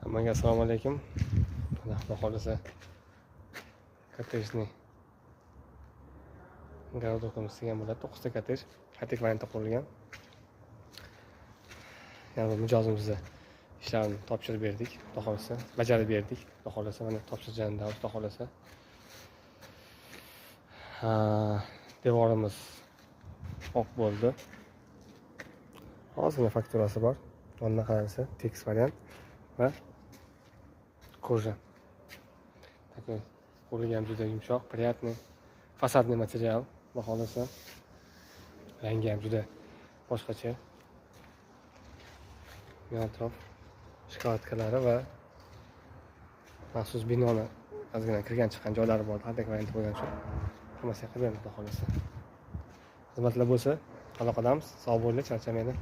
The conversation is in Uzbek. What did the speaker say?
Hammaga assalomu alaykum. Mana, xudo xohlasa, коттеджный городок imiz degan bo'ladi. To'qqizta kottej xaytek variantda qurilgan. Yana bir mijozimizni ishlarini topshirib berdik, xudo xohlasa, bajarib berdik, xudo xohlasa. Mana, topshirganida, xudo xohlasa, ha, devorimiz oq bo'ldi, ozgina fakturasi bor. Undan qaralsa, tekis variant va кожа такой, qo'liga ham juda yumshoq, приятный фасадный материал. Xudo xohlasa, rangi ham juda boshqacha. Yon atrof shokoladkalari va maxsus binoni ozgina kirgan chiqqan joylari bor, xaytek varianti bo'lgani uchun hammasiga qilib beramiz, xudo xohlasa. Xizmatlar bo'lsa, aloqadamiz. Sog' bo'linglar, charchamanglar.